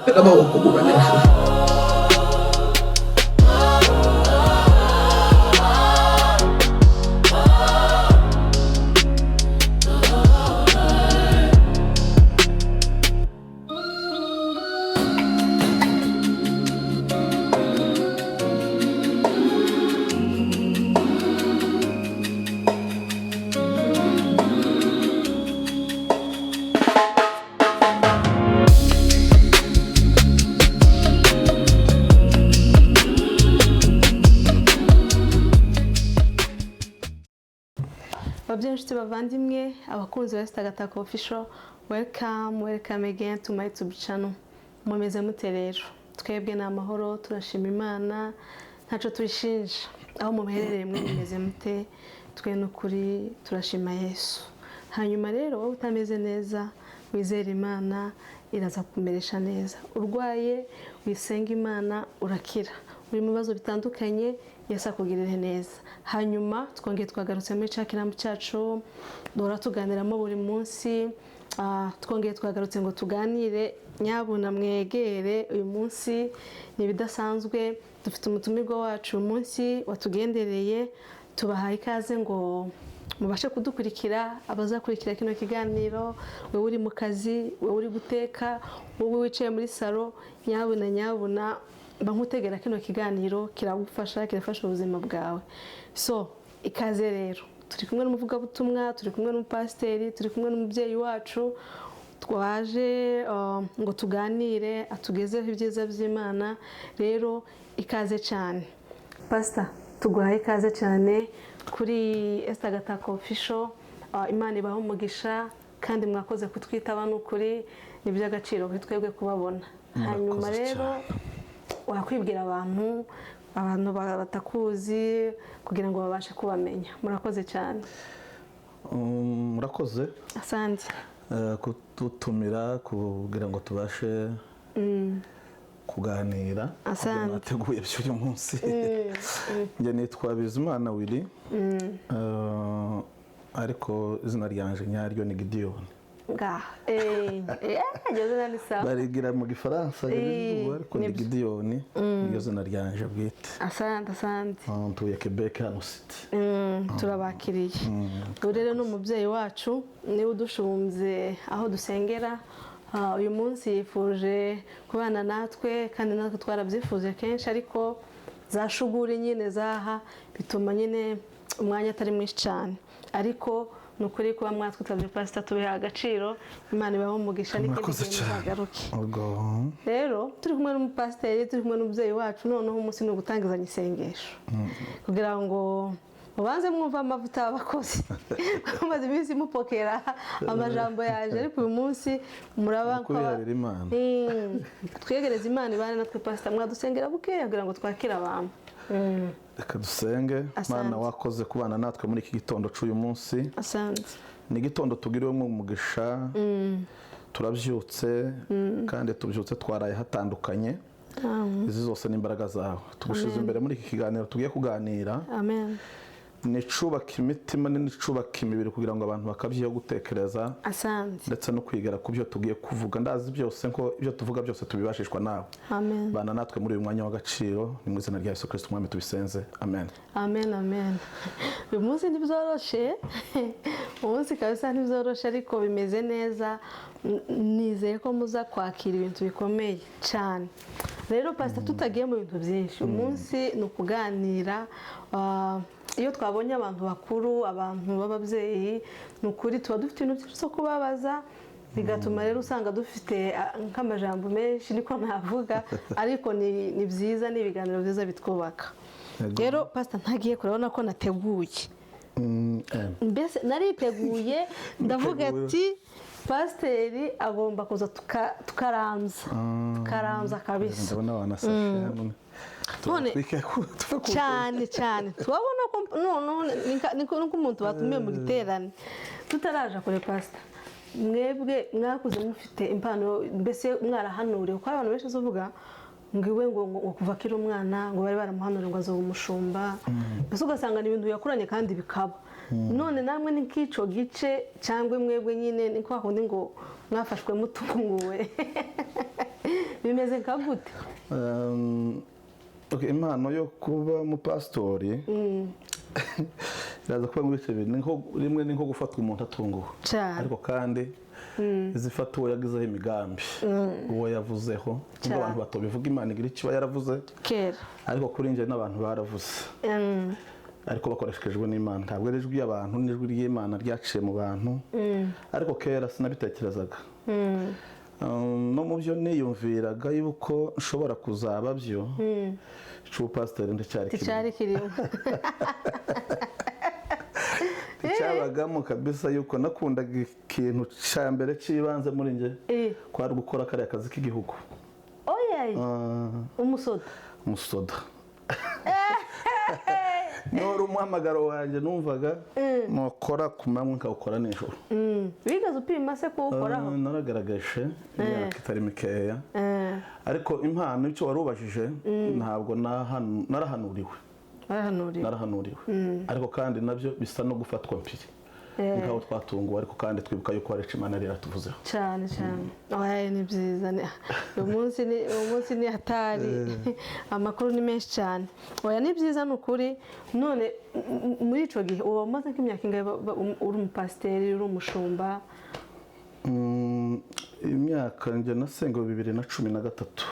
Amaboko guranesheje. Babyeyi, inshuti, bavandimwe, abakunzi ba Esther Gatako Official, welcome, welcome again to my YouTube channel. Mumeze mute rero? Twebwe ni amahoro, turashima Imana, ntaco tuyishinja. Aho muherereye mwe mumeze mute? Twe n'ukuri turashima Yesu. Hanyuma rero wowe utameze neza, wizere Imana iraza kukumeresha neza. Urwaye, wisenga Imana urakira. Uri mu bibazo bitandukanye, Yesu akugirire neza. Hanyuma twongeye twagarutse muri cya kirambo cyacu duhora tuganiramo buri munsi. Twongeye twagarutse ngo tuganire, nyabuna mwegere. Uyu munsi ni ibidasanzwe, dufite umutumirwa wacu uyu munsi watugendereye. Tubahaye ikaze ngo mubashe kudukurikira, abazakurikira kino kiganiro, wowe uri mu kazi, wowe uri guteka, wowe wicaye muri salo, nyabuna nyabuna mba nkutegera kino kiganiro, kiragufasha, kirafasha ubuzima bwawe. So ikaze rero, turi kumwe n'umuvugabutumwa, turi kumwe n'umupasiteri, turi kumwe n'umubyeyi wacu twaje ngo tuganire, atugezeho ibyiza by'Imana. Rero ikaze cyane, pasita, tuguhaye ikaze cyane kuri Esther Gatako Official. Imana ibahe umugisha kandi mwakoze kutwitaba, ni ukuri ni iby'agaciro kuri twebwe kubabona. Hanyuma Murakoze rero cyane. wakwibwira abantu batakuzi kugira ngo babashe kubamenya. Murakoze cyane. Murakoze Asante. kudutumira kugira ngo tubashe kuganira ku byo Asante. mwateguye by'uyu munsi. Njye nitwa Bizimana Willy, ariko izina ryanje nyaryo ni Gidiyoni. Ngaha ngeze na ni sawa. Barigira mu Gifaransa Eh, ariko ni nibyo. Gidiyoni, niryo zina ryanje bwite. Asante, asante. Ntuye Quebec hano city. Turabakiriye. Ubu rero ni umubyeyi wacu, niwe udushumbye aho dusengera. Uyu munsi yifuje kubana natwe kandi natwe twarabyifuje kenshi, ariko za shuguri nyine zaha bituma nyine umwanya atari mwinshi cyane, ariko ni ukuri kuba mwatwitabye, pasita, tubiha agaciro. Imana ibahe umugisha n'ikindi Murakoze gihe cyane. muzagaruke. Ubwo Rero turi kumwe n'umupasiteri, turi kumwe n'umubyeyi wacu. Noneho umunsi ni ugutangizanya isengesho kugira ngo mubanze mwumve amavuta y'abakozi. Mumaze iminsi mupokera amajambo yaje, ariko uyu munsi muraba Ni ukubiharira Imana. Twegereze Imana ibane natwe. Pasita, mwadusengera bukeya kugira ngo twakire abantu. Reka dusenge. Asante. Mana, wakoze kubana natwe muri iki gitondo cy'uyu munsi. Asante. Ni igitondo tugiriwemo umugisha, turabyutse kandi tubyutse twaraye hatandukanye. Izi zose ni imbaraga zawe. Tugushize imbere muri iki kiganiro tugiye kuganira. Amen. Ni icubaka imitima n'icubaka imibiri kugira ngo abantu bakabyiho gutekereza Asante. ndetse no kwigera ku byo tugiye kuvuga. Ndazi byose ko ibyo tuvuga byose tubibashishwa nawe. Amen. Bana natwe muri uyu mwanya w'agaciro. Ni mu izina rya Yesu Kristo Umwami tubisenze, amen. Amen, amen. Uyu munsi ntibyoroshe, umunsi kabisa ntibyoroshe, ariko bimeze neza. Nizeye ko muza kwakira ibintu bikomeye cyane. Rero pasita, tutagiye mu bintu byinshi, umunsi ni ukuganira. Iyo twabonye abantu bakuru, abantu b'ababyeyi, ni ukuri tuba dufite ibintu byinshi byo kubabaza, bigatuma rero usanga dufite nk'amajambo menshi, niko navuga, ariko ni byiza, ni ibiganiro byiza bitwubaka. Yego. Rero pasita, ntagiye kurabona ko nateguye. Mbese nariteguye, ndavuga Witeguye. ati pasiteri agomba kuza tukaramza, tukaramza kabisa. Ndabona wanasashe hano. None- Tuve ku Cyane cyane, turabona ko noneho ni nk'umuntu batumiye mu giterane. Tutaraja kure, pasita, mwebwe mwakuze mufite impano, mbese mwarahanuriwe? Kuko abantu benshi uvuga ngo iwe ngo kuva akiri umwana ngo bari baramuhanuriye ngo azoba umushumba, mbese ugasanga ni ibintu yakuranye kandi bikaba. None namwe ni nk'icyo gice, cyangwa mwebwe nyine ni kwa kundi ngo mwafashwe mutunguwe? Bimeze nka gute? Okay, impano yo kuba umupasitori iraza kuba muri ibyo bintu. Rimwe ni nko gufatwa umuntu atunguwe, Cyane. ariko kandi izifata uwo yagizeho imigambi, uwo yavuzeho, nubwo Cyane. abantu batobivuga, Imana igira icyo iba yaravuze. Kera. Ariko kuri njye n'abantu baravuze, ariko bakoreshejwe n'Imana. Ntabwo ari ijwi y'abantu, n'ijwi ry'Imana ryaciye mu bantu. Ariko kera sinabitekerezaga. No mu byo niyumviraga yuko nshobora kuzaba byo, cy'ubupasiteri ndacyari kirimo. Ticyari kirimo. Cyabagamo kabisa, yuko nakundaga ikintu cya mbere cy'ibanze muri njye kwari gukora kariya kazi k'igihugu. Oyaye. Ah, umusoda. Umusoda niwo umuhamagaro wanjye numvaga nukora ku manywa nkawukora nijoro. Wigeze upima se kuwukoraho? Ah, naragaragaje imyaka itari mikeya. Ariko impano, icyo wari ubajije, ntabwo narahanuriwe. Warahanuriwe. Narahanuriwe, ariko kandi nabyo bisa no gufatwa mpiri. Nkaho twatunguwe, ariko kandi twibuka yuko hari icyo Imana yari yaratuvuzeho. Cyane cyane. Oya, ni byiza. Uyu munsi ni hatari, amakuru ni menshi cyane. Oya, ni byiza, ni ukuri. None muri icyo gihe uba umaze nk'imyaka ingahe uri umupasiteri, uri umushumba? Imyaka njye nasengewe 2013.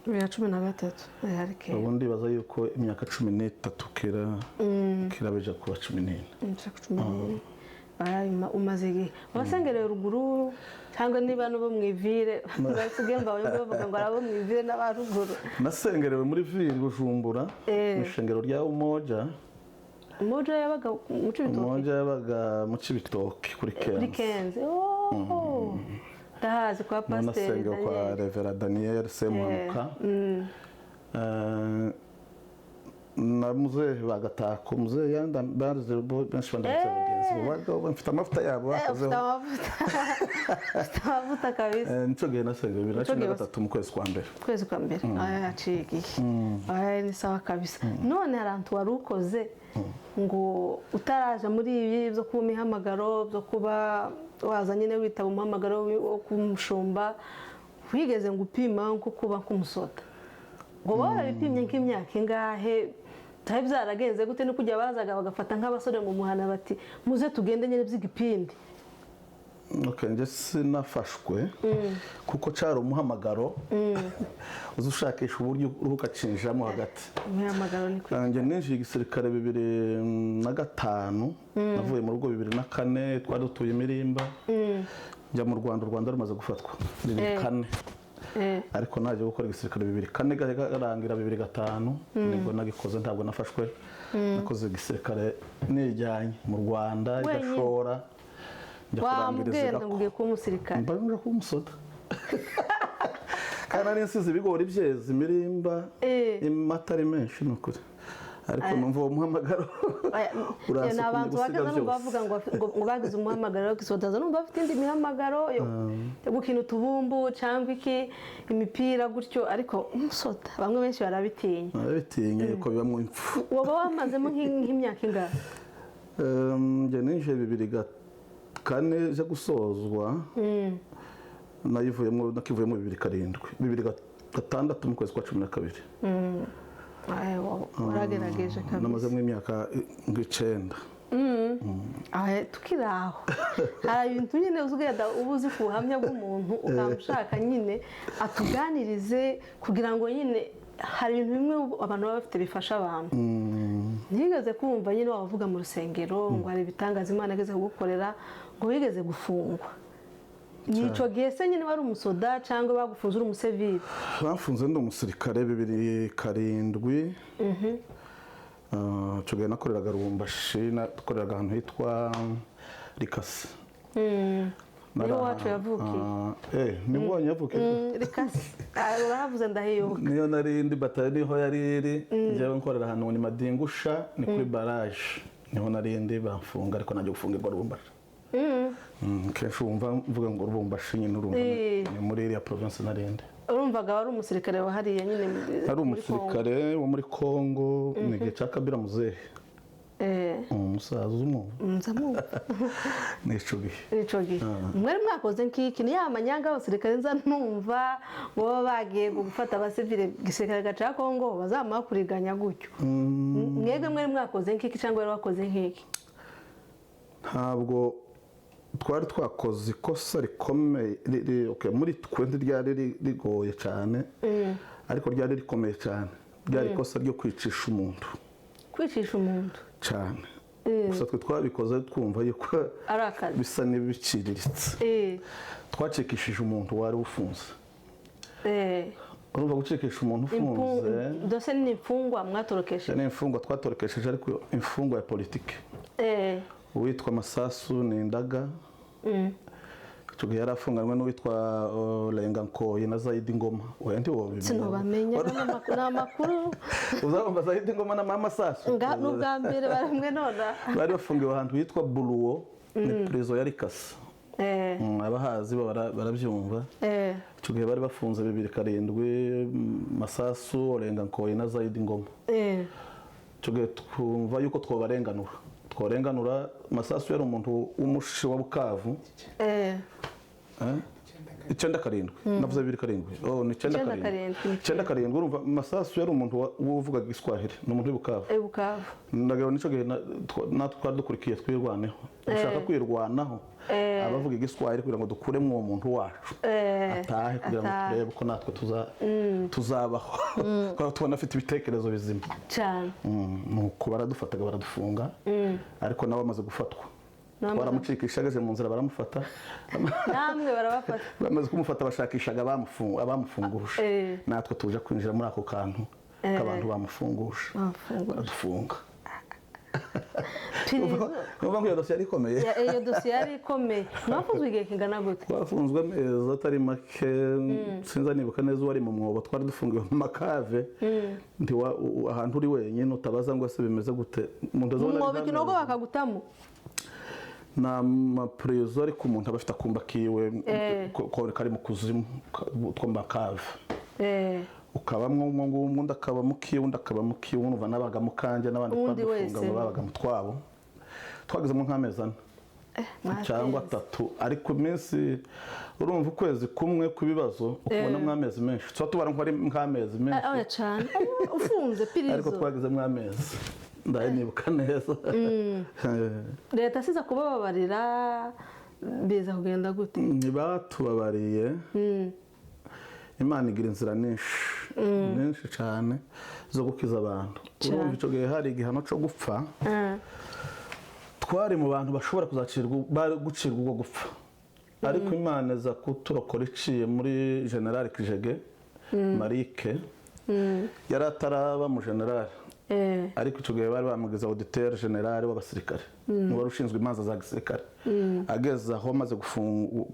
2013. Oya, ari kera. Ubu ndibaza yuko imyaka 13 kirabija kuba 14. Imyaka 14. Oya, umaze igihe wasengereye ruguru, cyangwa niba no bo mu ivire basigaye mbawe bavuga ngo ari abo mu ivire n'aba ruguru? Nasengerewe muri ville Bujumbura, mu ishengero rya Umoja. Umuja yabaga mu Cibitoke? Umoja yabaga mu Cibitoke kuri Kuri Kenzi. Kenzi. Oh, ndahazi kwa pasiteri Nasengewe kwa Daniel. Revera Daniel Semuhanuka na muzehe Bagatako. Muzehe yanda bazi benshi banditse bagenzi bo mfite amavuta yabo Ufite bakozeho. amavuta, ufite amavuta kabisa. Nico gihe nasengewe bibiri na Nico cumi na gihe gatatu mu kwezi kwa mbere. Kwezi kwa mbere. Aya yaciye igihe. Aya ni sawa kabisa. None hari ahantu wari ukoze ngo utaraje muri ibi byo kuba imihamagaro, byo kuba waza nyine witaba umuhamagaro wo kuba umushumba, wigeze ngo upima nko kuba nk'umusoda, ngo warabipimye nk'imyaka ingahe? Byari byaragenze gute? No kujya bazaga bagafata nk'abasore mu muhana bati muze tugende nyine by'igipindi. Okay, njye sinafashwe kuko cari umuhamagaro uza ushakisha uburyo ukacinjiramo hagati. Umuhamagaro ni kwe. Njye ninjiye igisirikare 2005, navuye mu rugo 2004, twari dutuye Imirimba, njya mu Rwanda, u Rwanda rumaze gufatwa 2004. Ariko naje gukora igisirikare 2004, garangira 2005 nibwo nagikoze. Ntabwo nafashwe, nakoze igisirikare nijyanye mu Rwanda. Wenyine? Igashora njya kurangiriza Wamubwira ngo igako. ugiye kuba umusirikare. Mba nje kuba umusoda, kandi nari nsize ibigori byeze Imirimba, amata ari menshi, ni ukuri. Ariko numva uwo muhamagaro Oya, uraza ni abantu gusiga bageze numva byose. bavuga ngo bagize umuhamagaro wo gisodaza, numva bafite indi mihamagaro yo gukina utubumbu cyangwa iki, imipira gutyo, ariko umusoda bamwe benshi barabitinya. Barabitinya yuko bibamo impfu. Waba wamazemo nk'imyaka ingahe? Njye ninjiye 2004 ije gusozwa, nayivuyemo, nakivuyemo 2007, 2006 mu kwezi kwa 12. Ay, waragerageje kabisa. Namazemo imyaka nk'icenda. Ahe, tukiri aho, hari ibintu nyine uzugenda uba uzi ku buhamya bw'umuntu, ukamushaka nyine atuganirize, kugira ngo nyine hari ibintu bimwe abantu baba bafite bifasha abantu. Ntigeze kumva nyine wavuga mu rusengero ngo hari ibitangaza Imana igeze kugukorera, ngo wigeze gufungwa. Ni icyo gihe se nyine wari umusoda cyangwa bagufunze uri umusivili? Bafunze ndi umusirikare 2007. Icyo gihe nakoreraga Rubumbashi, nakoreraga ahantu hitwa Rikasi. Niho iwacu yavukiye. Nibwo wanyu yavukiye? Rikasi. Ah, urahavuze ndahiyoboka. Niyo nari ndi, batayo niho yari iri. Njyewe nkorera ahantu ni Madingusha, ni kuri baraje, niho nari ndi bamfunga, ariko najya gufungirwa Rubumbashi. Kenshi wumva mvuga ngo Rubumbashi nyine, urumva ni muri iriya province nari ndi. Urumvaga wari umusirikare wa hariya nyine Ari muri Congo. umusirikare wo muri Congo, ni igihe cya Kabila muzehe. Umusaza uzumwumva? Nzamwumva. Nico gihe. Ico gihe mwari mwakoze nk'iki? Ni ya manyanga y'abasirikare nza numva ngo baba bagiye gufata abasivile, gisirikare gaca Kongo bazamara kuriganya gutyo. Mwebwe mwari mwakoze nk'iki cyangwa wari wakoze nk'iki? Ntabwo twari twakoze ikosa rikomeye, okay, muri twe ntiryari rigoye cyane, ariko ryari rikomeye cyane. Ryari ikosa ryo kwicisha umuntu. Kwicisha umuntu? Cyane. Gusa twe twabikoze twumva yuko ari akazi, bisa n'ibiciriritse. Twacikishije umuntu wari ufunze. Urumva, gucikisha umuntu ufunze. Dose ni imfungwa mwatorokesheje? Ni imfungwa twatorokesheje, ariko imfungwa ya politike, uwitwa Masasu ni Indaga. Icyo gihe yari afunganywe n'uwitwa Renga Nkoyi na Zayidi Ngoma. Oya, ntiwobimenya. Sinobamenya, ni amakuru. Uzabumva Zayidi Ngoma na Mama Sasu. Ni ubwa mbere barimwe nona. Bari bafungiwe ahantu hitwa Buruwo, ni prison ya Rikasa. Abahazi bo barabyumva. Icyo gihe bari bafunze 2007, Masasu, Renga Nkoyi na Zayidi Ngoma. Icyo gihe twumva yuko twobarenganura. Masasu yari umuntu w'umushi wa Bukavu. Eh? 97, navuze 2007, oh, ni icyenda Icyenda karindwi. karindwi. 97. Urumva, Masasu yari umuntu uvugaga Igiswahili, ni umuntu w'i Bukavu. Bukavu. Ndagabo nico gihe natwe twari dukurikiye Twirwaneho, dushaka kwirwanaho, abavuga Igiswahili, kugira ngo dukuremo uwo muntu wacu, atahe, kugira ngo atahe. turebe ko natwe tuzabaho, twaba tubona afite ibitekerezo bizima. Cyane. Nuko baradufataga baradufunga, ariko nawe amaze gufatwa, Nawe baramucikisha, ageze mu nzira baramufata. Namwe barabafata? Bamaze kumufata bashakishaga abamufunguje. Natwe tuje kwinjira muri ako kantu k'abantu bamufunguje. Bamufunguje. Baradufunga. Pirizo. Urumva ko iyo dosiye yari ikomeye. Iyo dosiye yari ikomeye. Mwafunzwe igihe kingana gute? Twafunzwe amezi atari make, sinza nibuka neza uwari mu mwobo. Twari dufungiwe mu makave. Ahantu uri wenyine utabaza ngo ese bimeze gute. Umuntu Mu azabona mwobo, ari ikinogo nk'amezi. bakagutamo? Ni amaprezo, ariko umuntu aba afite akumba kiwe kari mu kuzimu two mu makave. Ukabamwo umwe ngumwe, undi akaba mu kiwe, undi akaba mu kiwe. Urumva, nabaga mu kanjye n'abandi Uwundi twadufunga wese. babaga mu twabo. Twagezemo nk'amezi 4 cyangwa Mwateze. 3, ariko iminsi, urumva, ukwezi kumwe kw'ibibazo ukubonamo amezi menshi. Tuba tubara nko ari nk'amezi menshi. Oya cyane, ufunze Ariko pirizo. twagezemo amezi, ndaye nibuka neza. Leta siza kubababarira, biza kugenda gute? Ntibatubabariye. Imana igira inzira nyinshi nyinshi cyane zo gukiza abantu. Urumva, icyo gihe hari igihano cyo gupfa. Twari mu bantu bashobora kuzacirwa, bari gucirwa ubwo gupfa, ariko Imana iza kuturokora iciye muri General Kijege Marike. Yari ataraba mu general, ariko icyo gihe bari bamugize auditeur général w'abasirikare, ni wari ushinzwe imanza za gisirikare. Ageze aho, amaze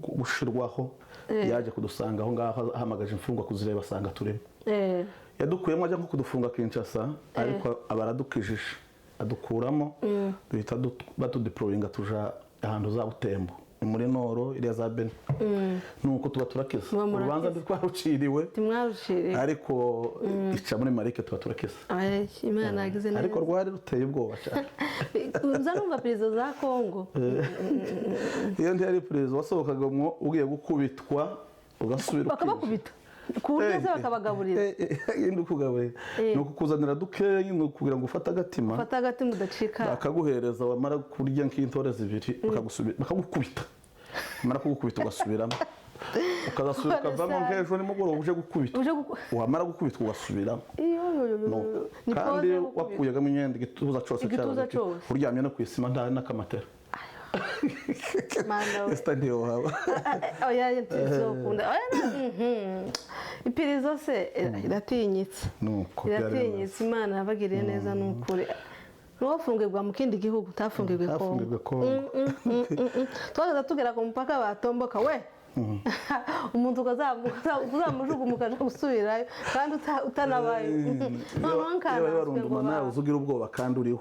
gushirwaho, yaje kudusanga aho ngaho, ahamagaje imfungwa kuzireba, asanga turimo. Yadukuyemo ajya nko kudufunga Kinshasa, ariko aba aradukijije, adukuramo, duhita batudeployinga tuja ahantu za Butembo, ni muri Nord iriya za Beni. Nuko tuba turakiza. Muba murakiza. Urubanza ntitwaruciriwe. Ntimwaruciriye. Ariko ica muri Marike, tuba turakiza. Ay, Imana yagize neza. Ariko rwari ruteye ubwoba cyane. Uza numva perezida za Kongo. Iyo ntiyari perezida, wasohokaga mwo ugiye gukubitwa, ugasubira ukinjira. Bakabakubita ku buryo se bakabagaburira? Yindi ukugaburira ni ukukuzanira dukeya nyine kugira ngo ufate agatima. Ufata agati mudacika. Bakaguhereza, wamara kurya nk'intore zibiri, bakagukubita, wamara kugukubita ugasubiramo, ukazasubira ukavamo nk'ejo nimugoroba uje gukubitwa. Uje Wamara gukubitwa ugasubiramo. Iyo, yo, yo, yo, No. yo. Ni Kandi pause yo gukubita. wakuyagamo imyenda, igituza cyose Igituza cyaraga- cyose. Uryamye no ku isima, nta n'akamatera. Mana we. Esther, ntiyohaba. Oya, ntizokunda. Oya, ipirizo se iratinyitse. Nuko byari bimeze. Iratinyitse. Imana yabagiriye neza, ni ukuri. Ntiwafungirwa mu kindi gihugu utafungirwe Kongo. Hafungirwe Kongo. Twageze tugera ku mupaka, batomboka we, umuntu ukazamujugunya ukaja gusubirayo kandi utanabayo. Noneho Iyo nkanaswe barunduma ngo nawe uza ugira ubwoba kandi uriwe.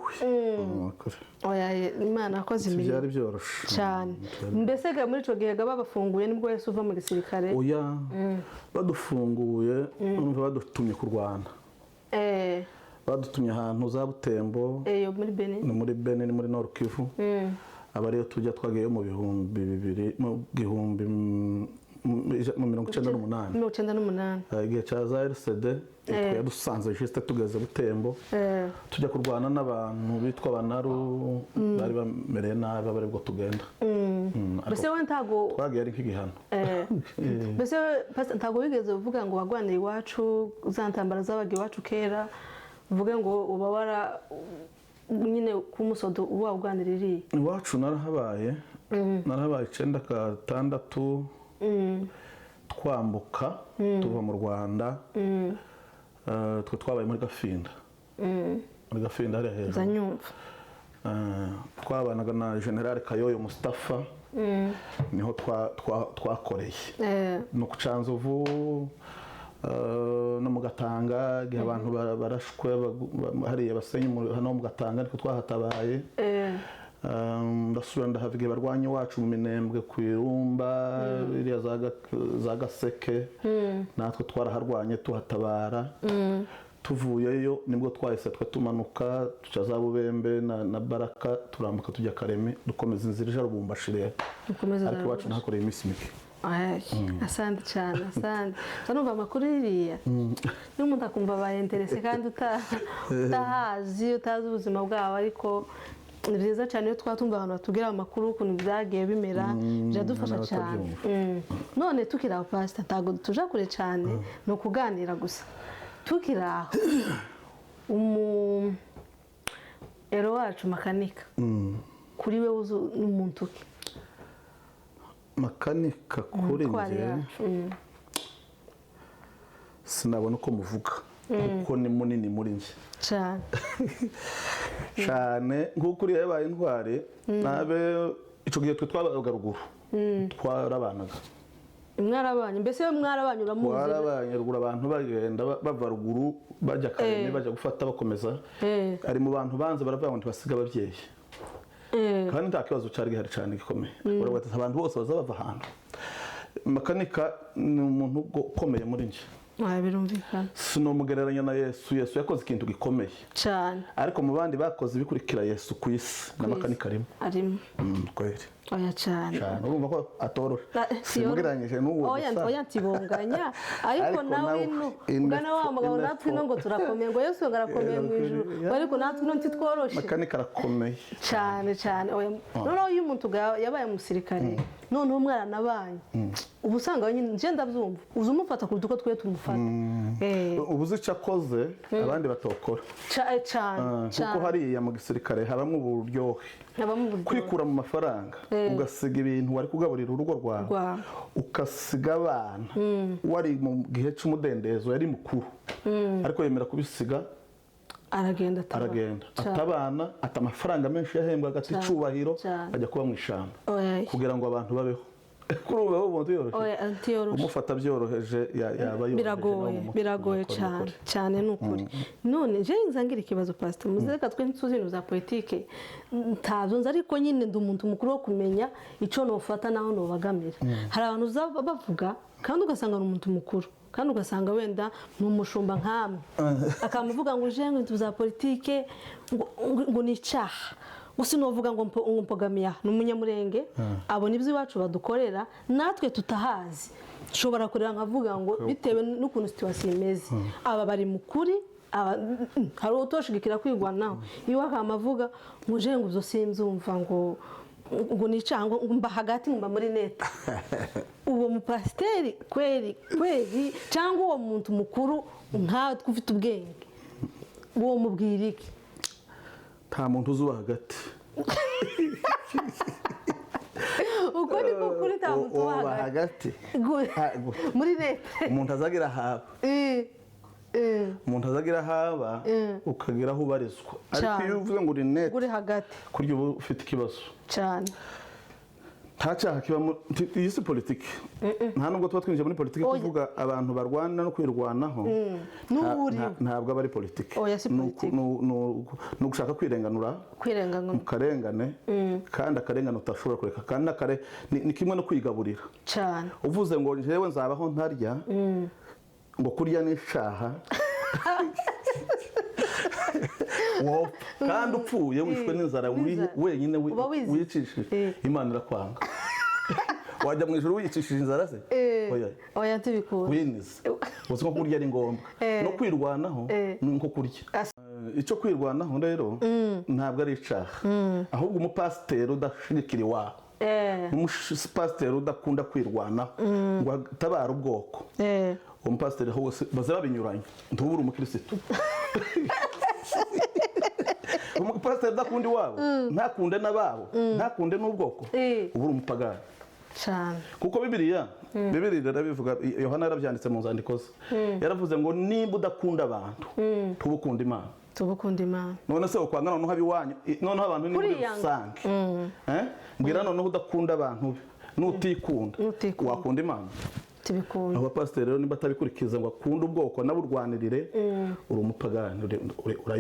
Ukuri. Oya, Imana yakoze imirimo Byari byoroshe. cyane. Mbese ga muri ico gihe ga babafunguye, nibwo wese uva mu gisirikare? Oya, badufunguye, urumva, badutumye kurwana. Badutumye ahantu za Butembo. Eyo muri Beni. Ni muri Beni, ni muri Nord Kivu. Aba ariyo tujya. Twagiyeyo mu 2000, mu gihumbi mu 98. 98. Igihe cya za RCD yadusanze juste tugeze Butembo. Tujya kurwana n'abantu bitwa Abanaru bari bamereye nabi, aba aribwo tugenda. Ariko Mbese we ntago twagiye ari nk'igihano. Mbese we, Pastor, ntago wigeze uvuga ngo wagwanira iwacu za ntambara zabaga iwacu kera, uvuge ngo uba wara nyine k'umusodo uba wawugwanira iriya? Iwacu narahabaye, narahabaye 96, twambuka tuva mu Rwanda. Twe twabaye muri Gafinda, muri Gafinda hariya hejuru. Nza nyumva. Twabanaga na General Kayoyo Mustafa, niho twakoreye. No ku Canzovu, no mu Gatanga, igihe abantu barashwe hariya basenya hano mu Gatanga, ariko twahatabaye. Ndasubira ndahava igihe barwanya iwacu mu Minembwe ku Irumba, iriya za Gaseke, natwe twaraharwanye tuhatabara. Tuvuyeyo nibwo twahise twe tumanuka tuca za Bubembe na Baraka, turambuka tujya Kareme, dukomeza inzira ija Rubumbashi rero. Mukomeze. Ariko iwacu nahakoreye iminsi mike. Ay, asante cyane, asante. Nza numva amakuru iriya n'umuntu akumva abaye intéressé kandi utahazi, utazi ubuzima bwabo, ariko ni byiza cyane iyo twaba tumva abantu batubwira amakuru ukuntu byagiye bimera, biradufasha cyane. N'abatabyumva. None tukiri aho, pasita, ntabwo tuja kure cyane, ni ukuganira gusa. Tukiri aho, umu ero wacu Makanika, kuri we uzi n'umuntu ki? Makanika kuri Umutwari njye yacu. Sinabona uko muvuga kuko ni munini muri njye. Cyane. Cyane, nk'uko uriya yabaye intwari nabe. Icyo gihe twe twabaga ruguru, twarabanaga. Mwarabanye mbese, iyo mwarabanye uramuzi? Twarabanye ruguru, abantu bagenda bava ruguru bajya Kareme, bajya gufata bakomeza. Ari mu bantu banze, baravuga ngo ntibasiga ababyeyi. Kandi nta kibazo cyari gihari cyane gikomeye. Baravuga ati abantu bose baza bava ahantu. Makanika ni umuntu ukomeye muri njye. Ah, birumvikana. Sinomugereranya na Yesu. Yesu yakoze ikintu gikomeye. Cyane. Ariko mu bandi bakoze ibikurikira Yesu ku isi, na Makanika arimo. Arimo. Kweri. Oya, cyane. Cyane, urumva ko atoroshe. Simugereranyije Simugereranyije n'uwo oya gusa. Oya, ntibonganya, ariko Ariko nawe nawe ino ugana wa mugabo, natwe ino ngo turakomeye, ngo Yesu ngo arakomeye mu ijuru, ariko natwe ino ntitworoshe. Makanika arakomeye. Cyane cyane, oya. Noneho iyo umuntu yabaye umusirikare, noneho mwaranabanye, uba usanga nyine nje ndabyumva, uza umufata kuruta uko twe tumufata. Ubu uzi icyo akoze abandi batokora. Cyane. Kuko Cyane. hariya mu gisirikare habamo uburyohe. Habamo uburyohe. Kwikura mu mafaranga, ugasiga ibintu wari kugaburira urugo rwawe, Rwawe. ukasiga abana, wari mu gihe cy'umudendezo, yari mukuru, ariko yemera kubisiga. Aragenda atabara. Aragenda. Cyane. Atabana, ata amafaranga menshi yahembwaga, ata icubahiro, Cyane. ajya kuba mu ishyamba Oya. kugira ngo abantu babeho. Kuri ubu babeho umuntu yoroheje. Oya, ntiyoroshe. Umufata byoroheje yaba yoroheje Biragoye. nawe mu mutwe. Biragoye. Ni ukuri, Cyane. ni ukuri. Cyane, ni ukuri. None je nzangira ikibazo, pastor, muze reka twe ntituzi ibintu bya politike, ntabyo nzi, ariko nyine ndi umuntu mukuru wo kumenya icyo nofata naho nobagamira. Hari abantu uza bavuga kandi ugasanga ni umuntu mukuru, kandi ugasanga wenda ni umushumba nkamwe, akamuvuga ngo uje ngo ibintu bya politike ngo ni icyaha, ngo sinovuga ngo ngo mpogamiye aha. Ni umunyamurenge, abona ibyo iwacu badukorera natwe tutahazi. Nshobora kureba nkavuga ngo bitewe n'ukuntu situation imeze, aba bari mu kuri, aba hari utoshigikira kwigwanaho iwe, akamavuga ngo uje ngo ibyo sinzumva, ngo ni icyaha, ngo mba hagati, ngo mba muri neta. Uwo mupasiteri kweri kweri, cyangwa uwo muntu mukuru nkatwe ufite ubwenge, uwo mubwira iki? Nta muntu uzuba hagati. Uko niko kuri, nta muntu uba Uba hagati. hagati. Muri leta. Umuntu azagira ahaba. Umuntu azagira ahaba, ukagira aho ubarizwa, ariko iyo uvuze ngo uri neti, uri hagati, kurya uba ufite ikibazo. Cyane. Nta cyaha kibamo. Iyi si politiki, nta nubwo tuba twinjiye muri politiki. Oya. Kuvuga abantu barwana no kwirwanaho N'uwuriwe. ntabwo aba ari politiki. Oya, si politiki. Ni ugushaka kwirenganura Kwirenganura. mu karengane, kandi akarengane utashobora kureka, kandi ni kimwe no kwigaburira. Cyane. Uvuze ngo njyewe nzabaho ntarya, ngo kurya ni icyaha. Wopfa kandi upfuye wishwe n'inzara N'inzara. wenyine Uba wizize. wicishije, Imana irakwanga. Wajya mu ijuru wiyicishije inzara se? Oya. Oya, ntibikunda. Winize uzi ko kurya ari ngombwa, no kwirwanaho ni nko kurya. Icyo kwirwanaho rero ntabwo ari icaha, ahubwo umupasiteri udashirikira iwabo, umupasiteri udakunda kwirwanaho ngo atabare ubwoko, uwo mupasiteri hose baza babinyuranye, ntubure umukirisitu. Umupasiteri udakunda iwabo, ntakunde n'ababo, ntakunde n'ubwoko, uba uri umupagani. Cyane. Kuko Bibiliya irabivuga, Yohana yarabyanditse mu nzandiko ze, yaravuze ngo nimba udakunda abantu, tuba ukunda Imana. Tubukunda Imana. None se ukwanga noneho abiwanyu, noneho abantu ni muri Kuriyanga. rusange. Mbwira noneho, udakunda abantu be, nutikunda, Nutikunda. wakunda Imana? Tubikunda. Abapasiteri rero nimba atabikurikiza ngo akunde ubwoko naburwanirire, uri umupagani,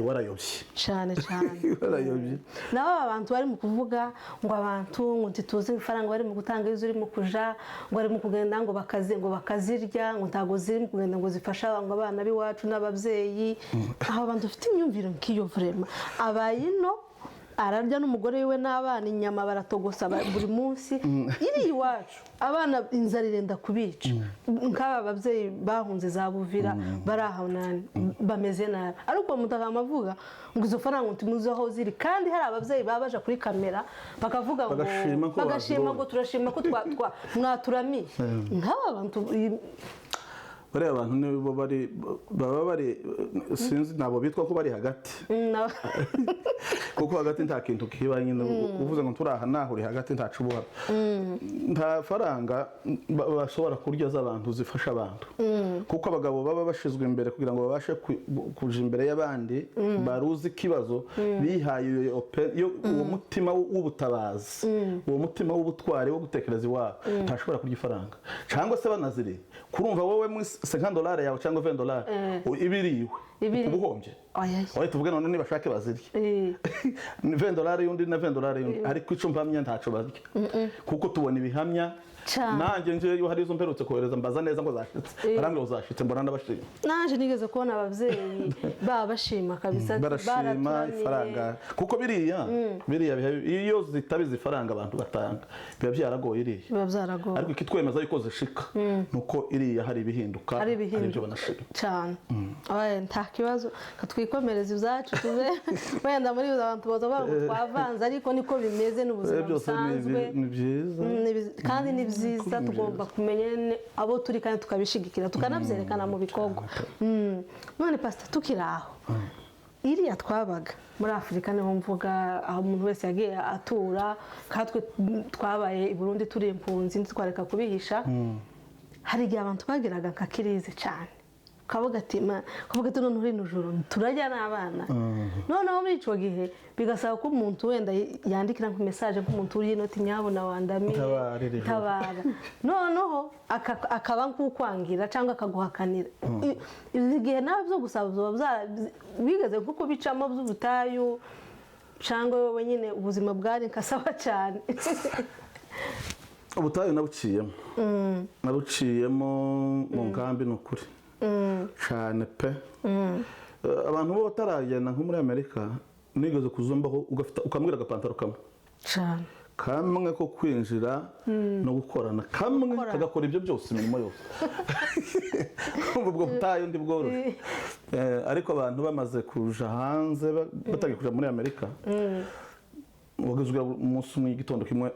warayobye. Cyane cyane. Warayobye. Nabo aba bantu bari mu kuvuga ngo abantu ngo ntituzi ibifaranga bari mu gutanga, iyo ziri mu kuja, ngo bari mu kugenda ngo bakazi ngo bakazirya, ngo ntabwo ziri mu kugenda ngo zifashe ngo abana b'iwacu n'ababyeyi. Aba bantu bafite imyumvire nk'iyo, vraiment, abayino ararya n'umugore wiwe n'abana inyama baratogosa buri munsi. Iri iwacu abana inzara irenda kubica, nk'aba babyeyi bahunze za Buvira bari aho nani bameze nabi, ariko uwo muntu akaba avuga ngo izo faranga ngo ntimuzi aho ziri, kandi hari ababyeyi baba baja kuri kamera bakavuga ngo Bagashima ko bagashima bazibonye. ngo turashima ko mwaturamiye nk'aba bantu. Bariya bantu nibo bari baba bari, sinzi, ntabwo bitwa ko bari hagati, kuko hagati nta kintu kiba nyine. Uvuze ngo turi aha naho uri hagati, ntacu ubuha, nta faranga bashobora kurya z'abantu zifasha abantu, kuko abagabo baba bashizwe imbere kugira ngo babashe kuja imbere y'abandi baruzi ikibazo, bihaye uwo mutima w'ubutabazi, uwo mutima w'ubutwari wo gutekereza iwabo, ntashobora kurya ifaranga cyangwa se banaziriye. Kurumva wowe muri $50 yawe cyangwa $20 ibiriwe, Ibiriwe. uba uhombye. Oya. Oya, tuvuge none nibashake bazirye, ni $20 y'undi na $20 y'undi, ariko icyo mpamya ntaco barya, kuko tubona ibihamya. Cane. Nanjye nje hari izo mperutse kohereza, mbaza neza ngo zashitse, barambwira ngo zashitse, mbona ndabashima. Naje nigeze kubona ababyeyi baba bashima kabisa. Barashima. Baraturamiye. Ifaranga, kuko biriya iyo zitabiza ifaranga abantu batanga, biba byaragoye iriya. Biba byaragoye. Ariko ikitwemeza yuko zishika nuko iriya hari ibihinduka, hari ibihinduka. Ibyo banashima. Cyane. Oya, nta kibazo, katwikomereza ibyacu, tuve wenda muri izo abantu baza bavuga ngo twavanze, ariko niko bimeze n'ubuzima Byose ni busanzwe. Ni byiza. Kandi ni byiza, Ni tugomba kumenya abo turi kandi tukabishigikira, tukanabyerekana mu bikorwa. None pasita, tukiri aho, iriya twabaga muri Afurika, niho mvuga aho umuntu wese yagiye atura, nkatwe twabaye i Burundi turi impunzi, ntitwareka kubihisha, hari igihe abantu bageraga nka crise cyane, ukavuga ati ukavuga ati noneho rino joro turajya n'abana. Noneho muri icyo gihe bigasaba ko umuntu wenda yandikira nka message nk'umuntu uri inoti, nyabuna wandamiye, Tabara iri joro. Tabara. Noneho akaba nk'ukwangira cyangwa akaguhakanira. Izi gihe nawe byo gusaba biba bigeze nko kubicamo by'ubutayu, cyangwa wowe nyine ubuzima bwari nkasaba cyane? Ubutayu nabuciyemo mu nkambi, ni ukuri cyane pe. Abantu bo bataragenda nko muri Amerika, nigeze kuzumbaho ukambwira agapantaro kamwe cyane kamwe ko kwinjira no gukorana kamwe, Gukorana. Kagakora ibyo byose, imirimo yose. Kumva ubwo butayu ndi bworoshye. Ariko abantu bamaze kuja hanze, batangiye kuja muri Amerika, wageze umunsi umwe igitondo kimwe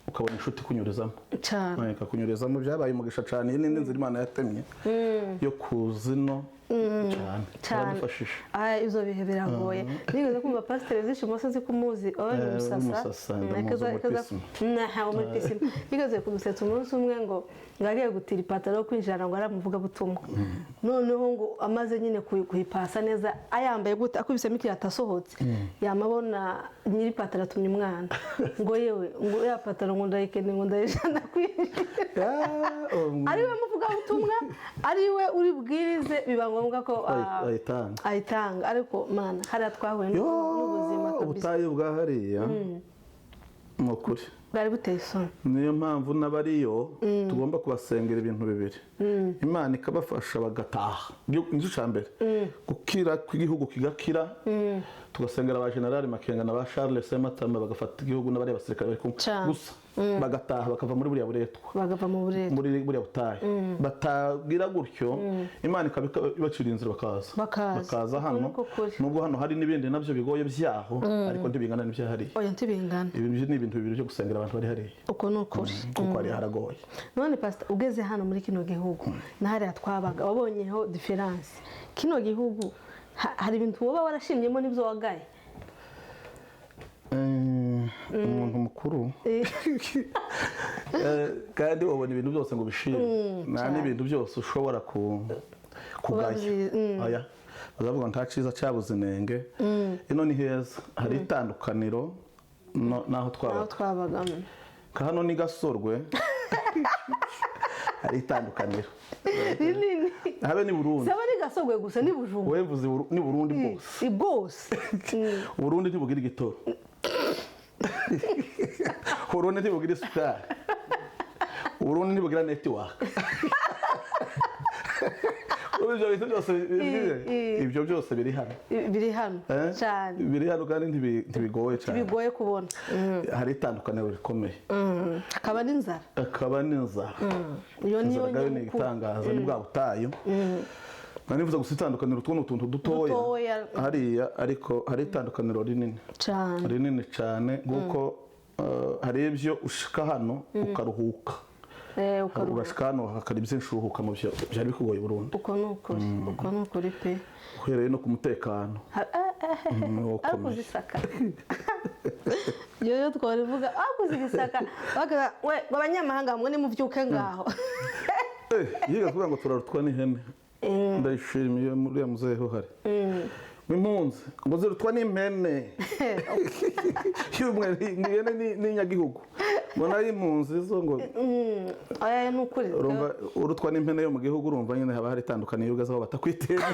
ukabona inshuti ikunyurizamo. Cyane. Ikakunyurizamo, byabaye umugisha cyane. Iyi ni indi nzira Imana yatemye yo kuza ino cyane. Cyane. Yaradufashije. Ah, ibyo bihe biragoye. Nigeze kumva pasiteri Zishimo, sinzi ko umuzi, oh, ni Eh, umusasa. Umusasa, ndamuzi, wo muri Pisima. Naha, wo muri Pisima. Nigeze kumusetsa umunsi umwe ngo agiye gutira ipataro yo kwinjirana, ngo aramuvuga butumwa, noneho ngo amaze nyine kuyipasa neza, ayambaye gute, akubisemo ikirato, asohotse, yamabona nyiri ipataro atumye umwana ngo yewe, ngo ya pataro ngo ndayikeneye, ngo ndayijana kwinjira. Ari we muvugabutumwa, ari we uri bwirize, biba ngombwa ko Ayitanga. Ayitanga. Ariko mana, hariya twahuye Yo, n'ubuzima kabisa. Ubutayu bwa hariya. Ni ukuri. Bwari buteye isoni. Niyo mpamvu n'abariyo tugomba kubasengera ibintu bibiri, Imana ikabafasha bagataha. Nicyo cya mbere, gukira kw'igihugu kigakira. Tugasengera ba Generali Makenga na ba Charles Sematama bagafata igihugu n'abariya basirikare bari kumwe Cane. gusa, bagataha bakava muri buriya buretwa, bagava mu buretwa, muri buriya butayu. Batagira gutyo, Imana ikaba ibacira inzira bakaza. Bakaza. Bakaza hano. Uko niko kuri. Nubwo hano hari n'ibindi nabyo bigoye byaho, ariko ntibingana n'ibyahariye. Oya, ntibingana. Ibi ni ibintu bibiri byo gusengera abantu bari hariya, Uko ni ukuri. kuko hariya haragoye. None pasita, ugeze hano muri kino gihugu na hariya twabaga, wabonyeho différence? Kino gihugu hari ibintu woba warashimyemo n'ibyo wagaye? Umuntu mukuru, kandi wabona ibintu byose ngo ubishime, nta n'ibintu byose ushobora kugaya. Kuba. Oya, bazavuga ngo nta cyiza cyabuze inenge. Ino ni heza, hari itandukaniro n'aho aho twabaga. Twabaga. Nka hano ni Gasorwe, hari itandukaniro Rinini. Habe ni Burundi. Saba ni Gasogwe gusa, ni Bujumbura. Wowe mvuze ni Burundi bwose. I bwose. Uburundi ntibugira igitoro, Uburundi ntibugira isukari, Uburundi ntibugira network. Ibyo bintu byose ibyo byose biri hano. Biri hano. Eh? Cyane. Biri hano kandi ntibigoye cyane. Bigoye kubona. Hari itandukaniro rikomeye. Hakaba n'inzara. Akaba n'inzara. Iyo niyo Inzara nayo ni nyamukuru. igitangaza, ni bwa butayu. Nari nifuza gusa itandukaniro, utwo ni utuntu dutoya Dutoya. hariya, ariko hari itandukaniro rinini, cyane. Rinini cyane, kuko hari ibyo ushika hano ukaruhuka. Ukaruhuka. Urashika hano hakari byinshi uruhuka mu byo byari bikugoye burundu. Uko ni ukuri, uko ni ukuri pe. Uhereye no ku mutekano. Ariko Ukomeye. Uzisaka iyo twarivuga ariko uzigisaka bakaza we ngo abanyamahanga mwe nimuvyuke ngaho. Yiga kuvuga ngo turarutwa n'ihene. Ndayishimiye muri ya muzehe uhari impunzi ngo zirutwa n'impene. Y'umwe ihene ni inyagihugu, ngo nayo impunzi zo ngo Oya, ni ukuri. Urumva urutwa n'impene yo mu gihugu, urumva nyine haba hari itandukaniye ugeze aho batakwitera.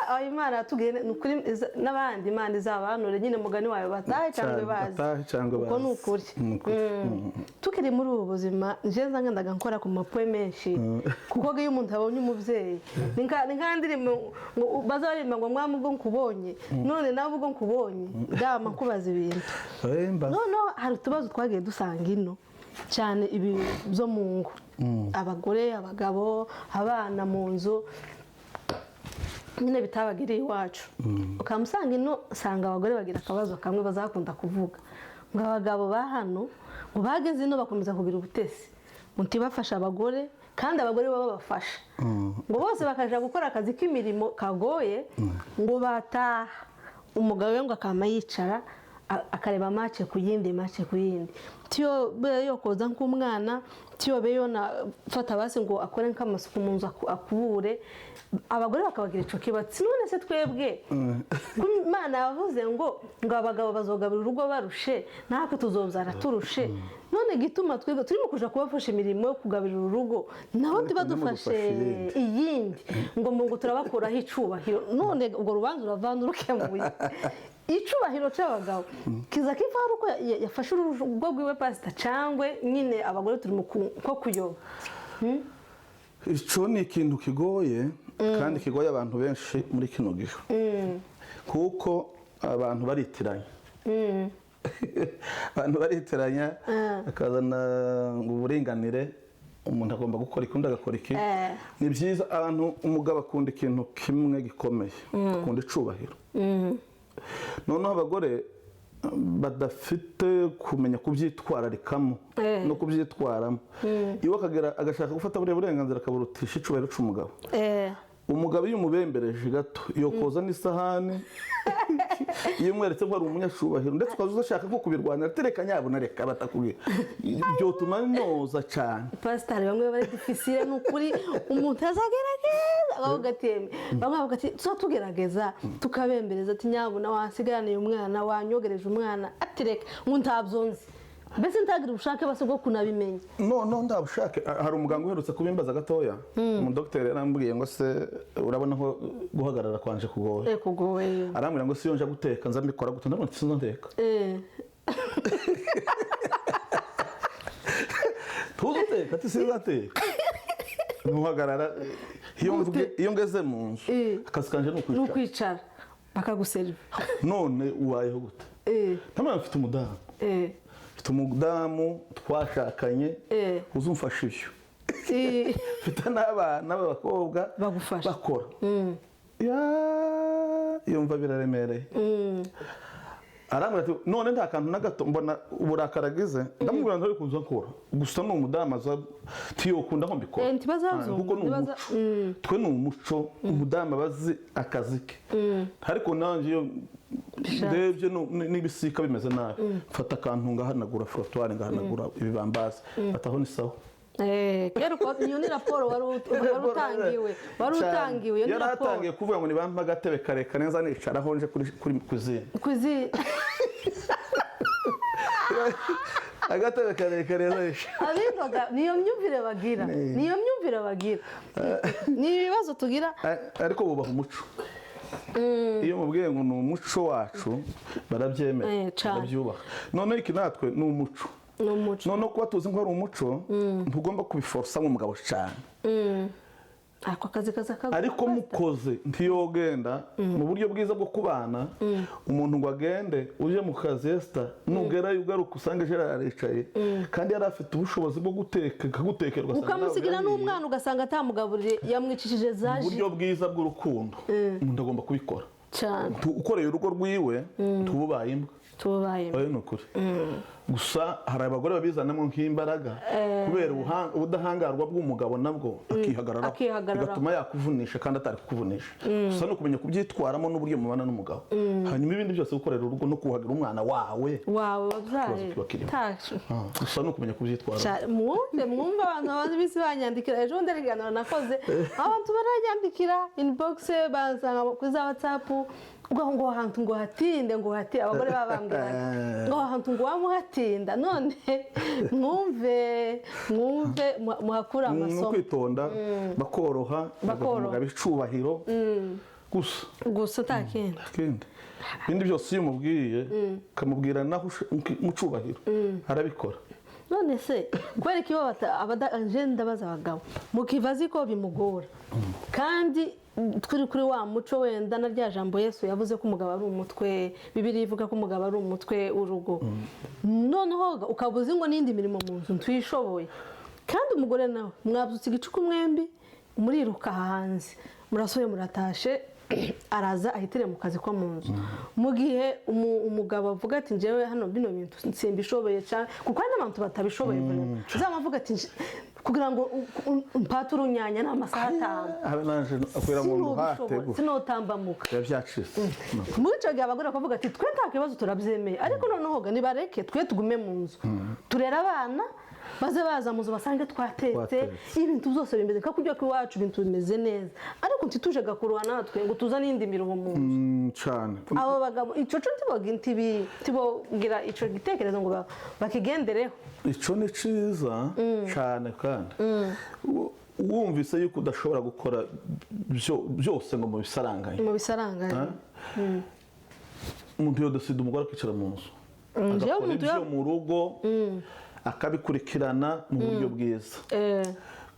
Aho Imana yatubwiye ni ukuri, n'abandi Imana izabanure nyine mugani wayo, batahe cyangwa bazi. Batahe cyangwa Uko ni bazi. ukuri. Ni ukuri. Tukiri muri ubu buzima, njye nza ngendaga nkora ku mapoe menshi, kuko iyo umuntu abonye umubyeyi ni nka ndirimbo ngo baza baririmba ngo mwami ubwo nkubonye, none nawe ubwo nkubonye dama nkubaza ibintu. Mbaza. Noneho hari utubazo twagiye dusanga ino cyane, ibi byo mu ngo, abagore, abagabo, abana mu nzu nyine bitabagiriye iwacu. Ukamusanga ino, usanga abagore bagira akabazo kamwe bazakunda kuvuga ngo abagabo ba hano ngo bageze ino bakomeza kugira ubutesi, ngo ntibafashe abagore, kandi abagore baba babafasha, ngo bose bakaja gukora akazi k'imirimo kagoye, ngo bataha umugabo we ngo akama yicara akareba match ku yindi, match ku yindi, tiyo be yokoza nk'umwana, tiyo be yona fata basi ngo akore nk'amasuku mu nzu, akubure. Abagore bakabagira ico kibatsi. None se twebwe ko Imana yavuze ngo abagabo bazogabira urugo barushe, natwe tuzobyara turushe, none gituma twebwe turimo kuja kubafasha imirimo yo kugabirira urugo, nabo Ariko ntibadufashe ntimudufashe iyindi, ngo turabakuraho icubahiro? None ubwo rubanza uravana urukemuye, icubahiro c'abagabo kiza kiva hari uko yafashe urugo rwiwe, pasita, cangwe nyine abagore turi mu ko kuyoba? Ico ni ikintu kigoye kandi kigoye abantu benshi muri kino gihe, kuko abantu baritiranya, abantu baritiranya, akazana ngo uburinganire, umuntu agomba gukora iki, undi agakora iki. Ni byiza, abantu, umugabo akunda ikintu kimwe gikomeye, akunda icubahiro. Noneho abagore badafite kumenya kubyitwararikamo no kubyitwaramo, iwe akagera agashaka gufata buriya burenganzira akaburutisha icubahiro c'umugabo. Umugabo iyo umubembereje gato yokoza n'isahani, iyo umweretse ko ari umunyacubahiro, ndetse ukaza ushaka nko kubirwanira, tereka nyabuna reka batakubwira, byotuma noza cyane. Pasitari, bamwe bari difficile, ni ukuri. Umuntu azagerageza, bavuga ati bamwe bavuga ati tuba tugerageza tukabembereza, ati nyabuna wasigaraniye umwana, wanyogereje umwana, ati reka ngo ntabyo nzi. Mbese ntagira ubushake basi bwo kunabimenya? No, nta bushake. Hari umuganga uherutse kubimbaza gatoya, umudogiteri yarambwiye ngo: "Se urabona ko guhagarara kwanje kugoye?" Kugoye. Arambwira ngo: "Si iyo nja guteka nza mbikora gute?" Ndabona sinza nteka. Tuzi uteka? Ati: "Sinzateka, ntuhagarara." Iyo iyo ngeze mu nzu, akazi kanje ni ni ukwicara. Ukwicara bakaguseriva. None ubayeho gute? Ntamwana, mfite umudamu. Mfite umudamu twashakanye uzumfasha ibyo. Mfite n'abana b'abakobwa Bagufasha. bakora. Ya, yumva biraremereye. Arambwira ati: "None nta kantu na gato?" Mbona uburakari agize, ndamubwira ntari kuza nkora gusa, ni umudamu aza ntiyokunda ko mbikora. Ntibazabyumva, Kuko ni umuco, twe ni umuco, umudamu aba azi akazi ke. Ariko nanjye iyo ndebye n'ibisika bimeze nabi, mfata akantu ngahanagura frottoir, ngahanagura ibibambasi, ati: "Aho ni sawa." Kera iyo ni raporo wari utangiwe, wari Cyane. utangiwe, iyo ni Yari raporo. atangiye kuvuga ngo nibampe agatebe karekare nza nicaraho nje kuri cuisine. Kuzi Agatebe karekare nza nicara. Abindoga niyo myumvire bagira, niyo myumvire bagira, ni ibibazo tugira. Ariko bubaha umuco. Iyo mubwiye ngo ni umuco wacu, barabyemera, Cane. barabyubaha. Noneho iki natwe ni umuco. Ni umuco. Noneho kuba tuzi ko ari umuco, ntugomba kubiforosa nk'umugabo cyane. Ako kazi kaza kaguha. Ariko mukoze ntiyogenda mu buryo bwiza bwo kubana, umuntu ngo agende uje mu kazi, Esther, nugerayo ugaruka usange Gerard aricaye kandi yari afite ubushobozi bwo guteka, akagutekera, ugasanga Ukamusigira nawe birahiye. n'umwana, ugasanga atamugaburiye, yamwicishije za Mu ji. buryo bwiza bw'urukundo, umuntu agomba kubikora. Cyane. Ukoreye urugo rwiwe, tububaye imbwa. Tubaye. Oya, ni ukuri. Gusa hari abagore babizanamo nk'imbaraga kubera ubudahangarwa bw'umugabo, nabwo akihagararaho, Akihagararaho. bigatuma yakuvunisha kandi atari kukuvunisha. Gusa ni ukumenya kubyitwaramo n'uburyo mubana n'umugabo. Hanyuma ibindi byose, gukorera urugo no kuhagira umwana wawe, Wawe wabyaye. Ikibazo kiba kirimo. Tacu. Gusa ni ukumenya kubyitwaramo. Mwumve, abantu bamaze iminsi banyandikira. Ejo bundi ibiganiro nakoze, abantu baranyandikira inbox, bansanga kuri za WhatsApp ngo ahantu ngo hatinde, ngo hatinde. Abagore baba bambwiraga ngo ahantu ngo wamuhatinda. None mwumve, mwumve, muhakure Ni amasomo. ukwitonda, bakoroha, bagaha Bakoroha. umugabo icubahiro gusa. Gusa nta kindi. Ikindi, ibindi byose iyo umubwiye, ukamubwira naho mu cubahiro, arabikora. None se kubera ko iyo nje ndabaza abagabo, mukiva azi ko bimugora, kandi turi kuri wa muco wenda na rya jambo Yesu yavuze ko umugabo ari umutwe, Bibiliya ivuga ko umugabo ari umutwe w'urugo, noneho ukaba uzi ngo n'indi mirimo mu nzu ntuyishoboye, kandi umugore nawe mwabyutse igicuku mwembi, muriruka hanze, murasohoye, muratashe, araza ahitire mu kazi ko mu nzu, mu gihe umugabo avuga ati: "Njyewe hano bino bintu simbishoboye cyane," kuko hari n'abantu batabishoboye, uzaba avuga ati: "Kugira ngo mpate urunyanya ni amasaha 5." Habe nanje kugira ngo nduhate. Sinubishoboye, sinotambamuka. Biba byacitse. Muri icyo gihe abagore bakavuga ati: "Twe nta kibazo, turabyemeye, ariko noneho ga nibareke twe tugume mu nzu turere abana, baze baza mu nzu basange twatetse." Twatetse. Ibintu byose bimeze nka kurya kw'iwacu, ibintu bimeze neza, ariko ntituje gakuruha natwe ngo tuzane indi miruho mu nzu. Cane. Abo bagabo icyo cyo ntibogira icyo gitekerezo ngo bakigendereho. Ico ni ciza cane, kandi wumvise yuko udashobora gukora byose ngo mubisaranganye, Mu bisaranganye. Umuntu yodesida umugore akicara mu nzu, Jewe agakora umuntu ibyo mu rugo, akabikurikirana mu buryo bwiza.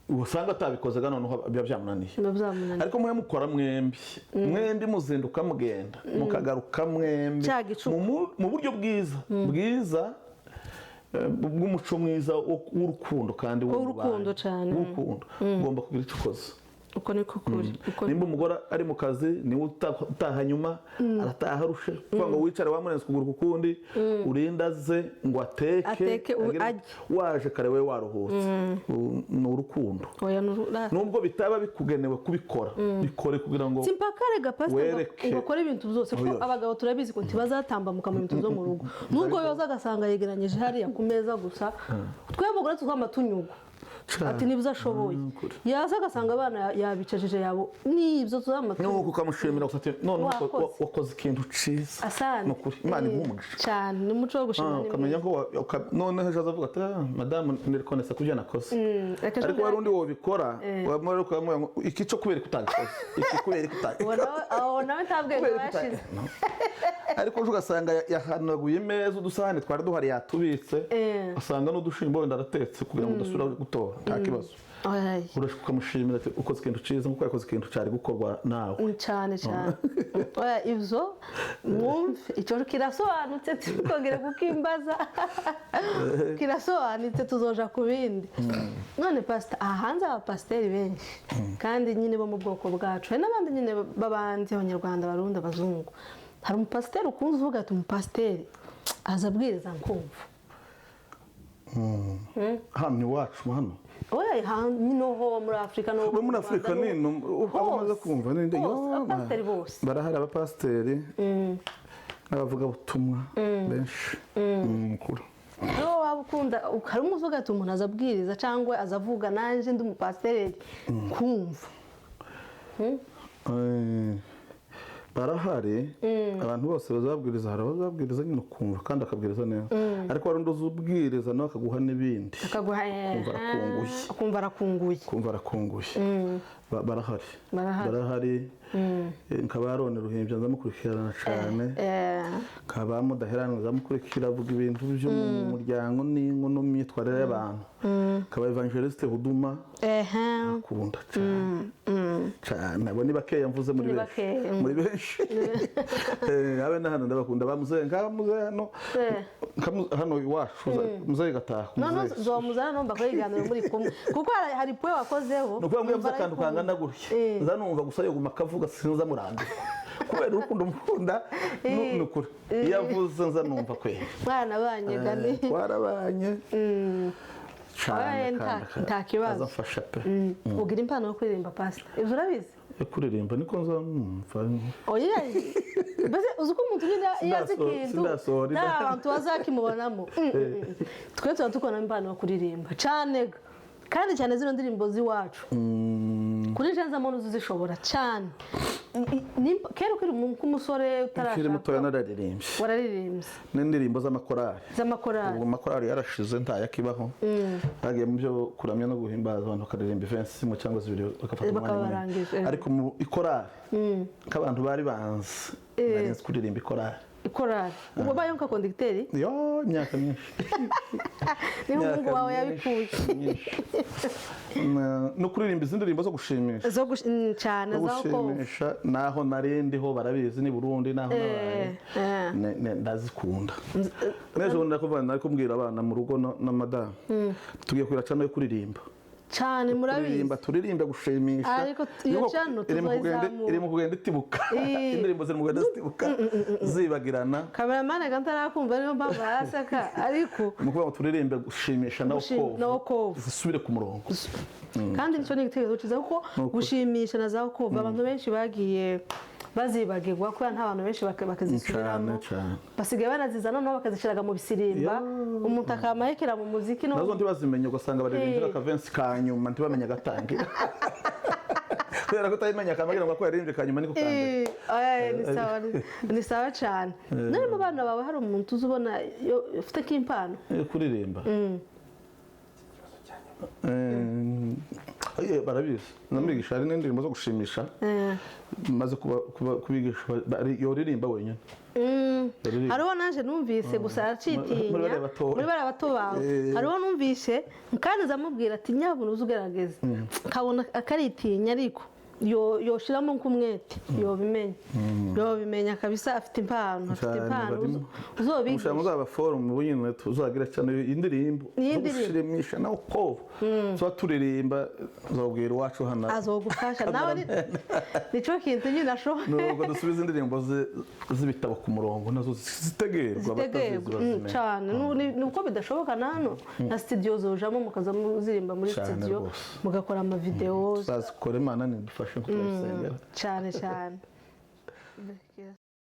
Usanga atabikoze ga noneho biba byamunaniye. Biba byamunaniye. Ariko mwe mukora mwembi, mwembi muzinduka mugenda mukagaruka mwembi Cya gicuku. mu buryo bwiza bwiza, bw'umuco mwiza w'urukundo kandi W'urukundo w'ububanyi. cane. W'urukundo, ugomba kugira icyo ukoze. Uko niko kuri, uko. Nimba umugore ari mu kazi, niwe utaha nyuma, arataha arushe, kuvuga ngo wicare wamurenze ukuguru ku kundi, urinde aze ngo ateke, Ateke, arye. Waje kare we waruhutse. Ni urukundo. Oya, Nubwo bitaba bikugenewe kubikora, bikore kugira ngo si mpaka rega pastor wereke. ngo akore ibintu byose, kuko Oya. abagabo turabizi ko ntibazatambamuka mu bintu byo mu rugo, nubwo yoza agasanga yegeranyije hariya ku meza gusa. Twebwe abagore twama tunyugwa. Cane. Ati nibyo ashoboye, yaza agasanga abana yabicajije yabo nibyo tuzamata. Nuko ukamushimira gusa ati none Wakoze. Wakoze ikintu ciza. Asante. Ni ukuri, Imana iguhe umugisha. Cyane, ni umuco wo gushima. Ah, Ni ukamenya mwiza. ko noneho ejo azavuga ati: "Ah, madamu nirekonesa kubyo nakoze." Reka ejo Ariko wari undi wobikora, wamara ukamubwira ngo iki cyo kubera ko utagikoze, iki kubera ko utagikoze. Uwo aho nawe nta bwenge Kubera ko bashize. No. Ariko ejo ugasanga yahanaguye imeza, udusahane twari duhari yatubitse, usanga n'udushimbo wenda aratetse kugira ngo udasubira gutora, nta kibazo. Oya. Urashaka ukamushimira ati ukoze ikintu cyiza, nkuko yakoze ikintu cyari gukorwa nawe. Cyane cyane. Oya, ibyo mwumve icyo kirasobanutse, tukongera kukimbaza, kirasobanutse, tuzoja ku bindi. None pasita, aha hanze abapasiteri benshi kandi nyine bo mu bwoko bwacu, hari n'abandi nyine b'abandi, abanyarwanda, abarundi, abazungu, hari umupasiteri ukunze uvuga ati umupasiteri aza abwiriza nkumva? Hano iwacu hano? Oya, nyine ho muri Afurika no Bo muri mu Afurika Rwanda, ni abo umaze hose, kumva ni hose, yo, abapasiteri bose. Barahari abapasiteri n'abavugabutumwa benshi. Kure. Niwo waba ukunda, hari umwe uvuga ati umuntu aza abwiriza cyangwa aza avuga nanjye ndi umupasiteri kumva? Barahari abantu bose bazabwiriza. Hari abazabwiriza nyine ukumva kandi akabwiriza neza, ariko hari undi uzubwiriza nawe akaguha n'ibindi. Akaguha. Ukumva arakunguye. Akumva arakunguye. Kumva arakunguye. Barahari. Barahari. Barahari. Nkaba Aroni Ruhimbya ndamukurikirana cyane, nkaba Mudaheranwa ndamukurikira, avuga ibintu byo mu muryango n'ingo n'imyitwarire y'abantu, nkaba Evangeliste Huduma akunda cyane cyane. Abo ni bakeya mvuze muri Ni benshi. bakeya. Muri benshi. Abe na hano ndabakunda, ba muzehe, nka muzehe hano, nka hano iwacu muzehe Gataha. None Muzehe. nzomuzana numva ko ibiganiro muri kumwe, kuko hari puwe wakozeho. Ni ukuvuga ngo iyo numva avuze akantu arayikumva. Kangana gutya, nza numva gusa yoguma akavuga, sinza murambirwa kubera urukundo mukunda. Ni ukuri, iyo avuze nza numva kwe. Mwana banyegani. Twarabanye cyane. Oya, nta kibazo. Azafasha pe. Ugira impano yo kuririmba, pasita, ibyo urabizi? Yo kuririmba niko nza numva. Oya, mbese uzi ko umuntu nyine iyo azi ikintu Sindasohora nta inda. bantu bazakimubonamo. Twe tuba dukora impano yo kuririmba cyane ga. Kandi cyane zino ndirimbo z'iwacu, kuri jenza muntu uzishobora cyane. Kera ukiri nk'umusore Nkiri mutoya utarashaka nararirimbye. Wararirimbye? N'indirimbo z'amakorali. Z'amakorali. Ubu amakorali yarashize, ntayakibaho, bagiye mu byo kuramya no guhimbaza, abantu bakaririmba ivensi imwe cyangwa zibiri bagafata Bakaba umwanya munini. barangije. Ariko mu ikorali, nk'abantu bari banzi, nari nzi kuririmba ikorali. Ikorali, ubwo bayo nka conducteur? Yo, imyaka myinshi. Niho umuhungu Imyaka wawe myinshi, yabikuye. myinshi. No kuririmba izindi ndirimbo zo gushimisha. Zo cyane Zo za ko gushimisha, naho nari ndiho barabizi, ni Burundi naho nabaye. Ndazikunda. N'ejo bundi ndakuvuga, nari kubwira abana mu rugo na madamu, tugiye kugira channel yo kuririmba. Cyane, murabizi. Kuririmba, turirimbe gushimisha. Ariko iyo channel tuzayizamura. Iri mu kugenda itibuka. Indirimbo ziri mu kugenda zitibuka, zibagirana. Kameramani aga ntarakumva, niyo mpamvu araseka, ariko Ni ukuvuga ngo turirimbe gushimisha nawe Nawe kovu kovu. zisubire ku murongo. Kandi nicyo ni igitekerezo cyiza, kuko Ni ukuri. gushimisha na za kovu abantu benshi bagiye bazibagirwa kubera nta bantu benshi bakazisubiramo. Cyane cyane. Basigaye banazizana noneho bakazishyiraga mu bisirimba, umuntu akamahekera mu muziki no Nazo ntibazimenye, ugasanga baririmbira akavensi ka nyuma, ntibamenye agatangira kubera ko utayimenya akamabwira ngo ko yaririmbye ka nyuma niko ka mbere. Oya, ni sawa, ni sawa cyane. None mu bana bawe hari umuntu uzi ubona ufite nk'impano? Kuririmba. Barabizi, ndamwigisha, hari n'indirimbo zo gushimisha maze kubigisha, yoririmba wenyine. Yaririmba. Hariho naje numvise gusa aracitinya. Muri bariya batoya. Muri bariya bato bawe. Hariho numvise kandi nzamubwira ati nyabuna uze ugerageze, nkabona akaritinya, ariko yoshiramo nk'umwete yobimenya, yobimenya kabisa. Afite impano, afite Cyane, impano. barimo. Uzobigisha. Umushyira muzaba forum ubu nyine tuzagira cyane indirimbo zo Y'indirimbo. gushimisha nawe kovu tuba turirimba, nzabwira iwacu hano. Azogufasha nawe, nico kintu nyine ashoboye. Nubwo dusubiza indirimbo z'ibitabo ku murongo, nazo zitegerwa, abatazizi zitegerwa bazimenya. Cyane. Ni uko bidashoboka na hano na studio zojamo mukaza muzirimba muri Cyane studio, rwose. mugakora amavideo. Tuzazikora, Imana nidufashe nkuko turabisengera. Cyane cyane.